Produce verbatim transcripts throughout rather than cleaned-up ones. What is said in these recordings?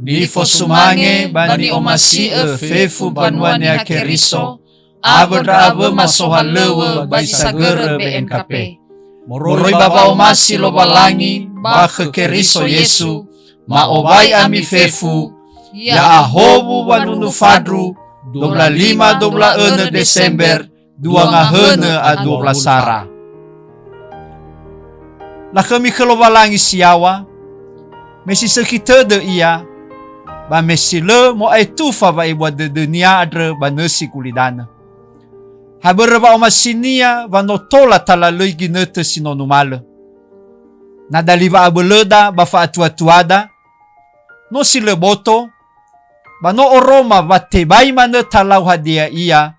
Nifosumange ba ni'omasi'ö fefu banua Niha Keriso, awö ndra awöma sohalöŵö ba zi sagörö B N K P. Moroi ba wa'omasi Lowalangi ba khö Keriso Yesu, ma'owai ami fefu, ya'ahowu wanunu fandru, dua wulu a lima, dua wulu a önö Desember, dua ngahönö a dua wulu a sara. Lakhömi khö Lowalangi si yaŵa, me si sökhi tödö Ia, ba me si lö mo'aetufa wa'ebua dödö-Nia andrö ba nösi gulidanö. Ha börö wa'omasi-Nia wa no tola talalöi ginötö si no numalö. Na dali wa'abölöda ba fa'atuatuada, no si lö boto, ba no oroma wa tebai manö talau hadia ia,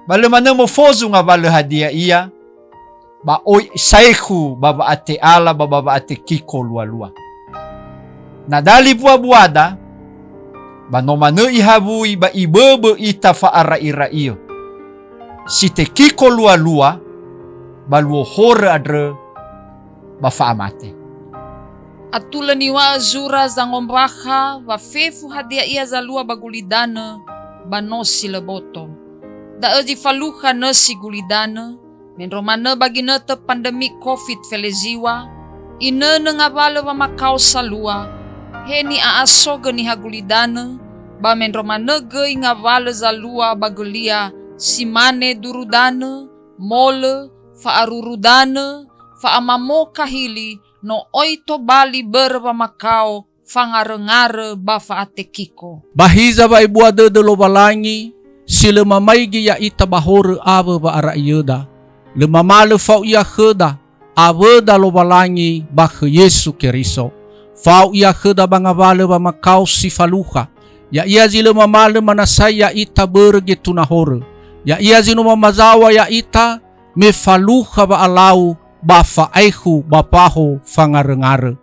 ba lö manö mofozu ngawalö hadia ia, ba oi saekhu ba wa'ate'ala ba, ba wa'atekiko lualua. Na dali buabuada, ba no manö ihawui ba iböbö ita fa'ara'ira'iö. Si tekiko lualua, ba luo horö andrö, ba fa'amate. Atulö niŵa'ö zura zangombakha wa fefu hadia ia zalua ba gulidanö, ba no si lö boto. Da'ö zi falukha nösi gulidanö, mendrua manö ba ginötö pandemi Covid feleziŵa, inönö ngawalö wamakao salua, he ni'a'asogö niha gulidanö, ba mendrua manö göi ngawalö zalua ba gölia si mane durudanö, molö, fa'arurudanö, fa'amamoka hili, no oi tobali börö wamakao, fangaröngarö ba fa'atekiko. Ba hiza wa'ebua dödö Lowalangi, si lö mamaigi ya'ita ba horö awö wa'ara'iöda. Lö mamalö fao Ia khöda, awöda Lowalangi ba khö Yesu Keriso. Fao Ia khöda ba ngawalö wamakao si falukha. Ya'ia zi lö mamalö manasai ya'ita börö getuna horö. Ya'ia zi no mamazaŵa ya'ita me falukha wa'alau ba fa'aekhu ba paho fangaröngarö.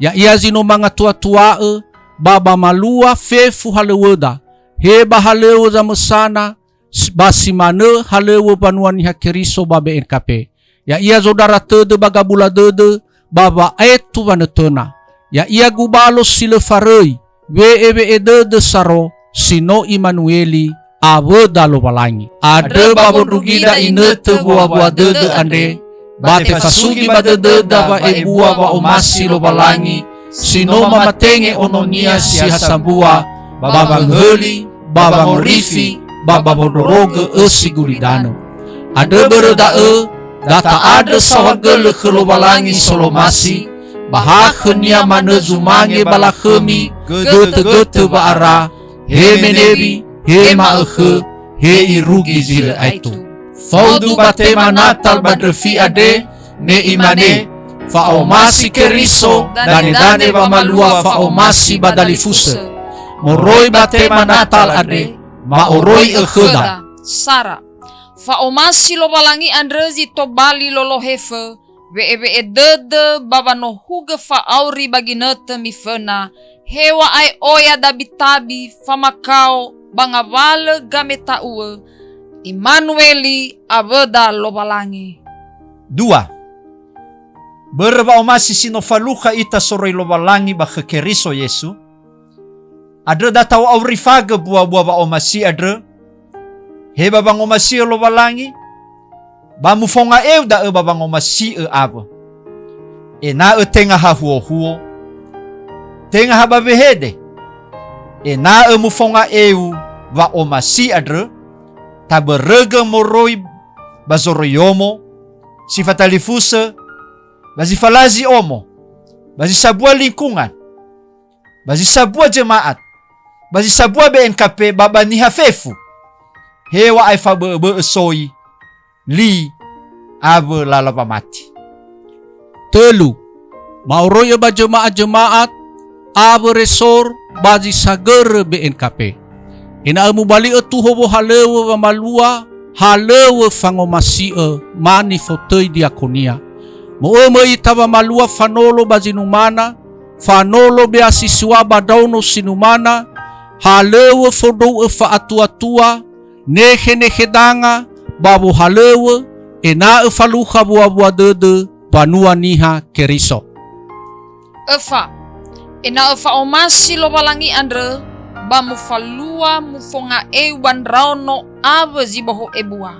Ya'ia zi no mangatuatua'ö ba ba malua fefu halöŵöda, he ba halöŵö zamösana, s-, ba si manö halöŵö mbanua Niha Keriso ba B N K P. Ya'ia zondrara tödö ba gabula dödö ba wa'aetu wanötöna. Ya'ia gubalo si lö faröi, we'ewe'e dödö saro si no Imanueli, awöda Lowalangi. Andrö ba wondrugida inötö wuawua dödö andre, ba tefasugi ba dödöda wa'ebua wa'omasi Lowalangi, si no mamatenge Ono-Nia si ha sambua, ba wangöhöli, ba wangorifi, ba ba wondrorogö ösi gulidanö. Andrö börö da'ö, da ta'andrö saohagölö khö Lowalangi Solomasi, ba ha khö-Nia manö zumange ba lakhömi götögötö wa'ara, he menewi, he ma'ökhö, he irugi zi lö aetu. Faudu batema Natal ba ndröfi andre, me imane, "Fa'omasi Keriso, danedane wamalua fa'omasi ba dalifusö." Moroi batema Natal andre, ma'oroi'ö khöda. Sara. Fa'omasi Lowalangi andrö zi tobali lolo hefö, we'ewe'e dödö ba wanohugö fa'auri ba ginötö miföna, heŵa'ae oya dabitabi famakao ba ngawalö gameta'uö, Imanueli awöda Lowalangi. Dua. Börö wa'omasi si no falukha ita soroi Lowalangi ba khö Keriso Yesu, andrö da ta'o'aurifagö buabua wa'omasi andrö, he ba wangomasi'ö Lowalangi, ba mufonga'eu da'ö ba wangomasi'ö awö. Ena'ö tenga ha huohuo, tenga ha ba wehede, ena'ö mufonga'eu wa'omasi andrö, tabörögö moroi ba zoroiyomo, si fatalifusö, ba zi falazi omo, ba zi sambua lingkungan, ba zi sambua jema'at, ba zi sambua B N K P ba ba niha fefu. Heŵa'ae fabö'öbö'ö soi, li, awö lala wamati. Tölu, ma'oroi'ö ba jema'at-jema'at, awö resor ba zi sagörö B N K P. Ena'ö mubali'ö tuho wohalöŵö wamalua, halöŵö fangomasi'ö ma nifotöi diakonia. Mo'ömö ita wamalua fanolo ba zinumana, fanolo beasiswa ba ndraono si numana, halöŵö fondrou'ö fa'atuatua, nekhe-nekhe danga ba wohalöŵö, ena'ö falukha wuawua dödö banua Niha Keriso. Öfa. Ena'ö fa'omasi Lowalangi andrö, ba mufalua mufonga'eu ba ndraono awö zi bohou ebua.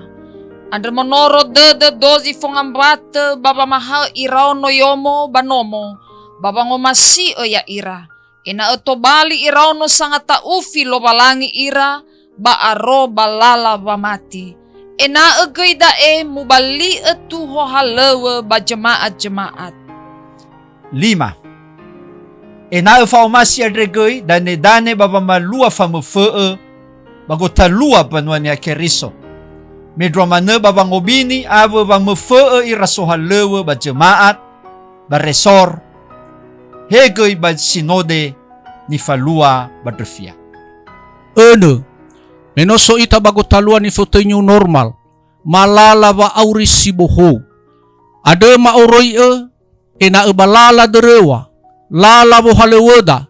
Andrö monoro dödö dozi fongambatö ba wamahaö iraono yomo ba nomo, ba wangomasi'ö ya'ira, ena'ö tobali iraono sangata'ufi Lowalangi ira, ba aro ba lala wamati. Ena'ö göi da'e mubali'ö tuho halöŵö ba jema'at-jema'at. Lima. Ena'ö fa'omasi andre göi danedane ba wamalua famöfö'ö ba gotalua mbanua Niha Keriso. Mendrua manö ba wangobini awö wamöfö'ö ira sohalöŵö ba jema'at, ba resor, he göi ba sinode nifalua ba ndröfia. Önö, me no so ita ba gotalua nifotöi new normal, ma lala wa'auri si bohou. Andrö ma'oroi'ö, ena'ö ba lala döröŵa, lala wohalöŵöda,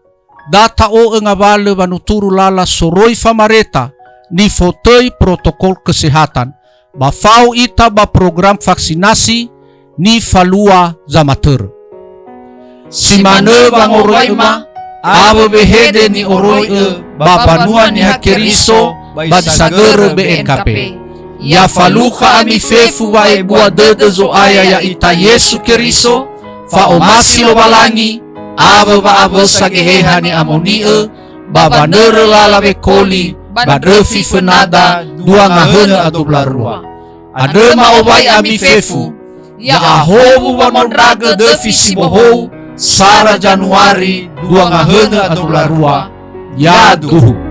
da ta'o'ö ngawalö wanuturu lala soroi famareta nifotöi protokol kesehatan, ba fao ita ba program vaksinasi nifalua zamatörö. Si manö wangoroi'öma awö wehede ni'oroi'ö ba mbanua Niha Keriso ba zi sagörö B N K P. Ya falukha ami fefu wa'ebua dödö Zo'aya ya'ita Yesu Keriso, fa'omasi Lowalangi, awö wa'awösa Geheha ni'amoni'ö, ba wanörö lala wekoli ba ndröfi fönada dua ngahönö a dua belas rua. Andrö ma'owai ami fefu, ya'ahowu wanondragö döfi si bohou sara Januari dua ngahönö a dua belas rua. Yaduhu.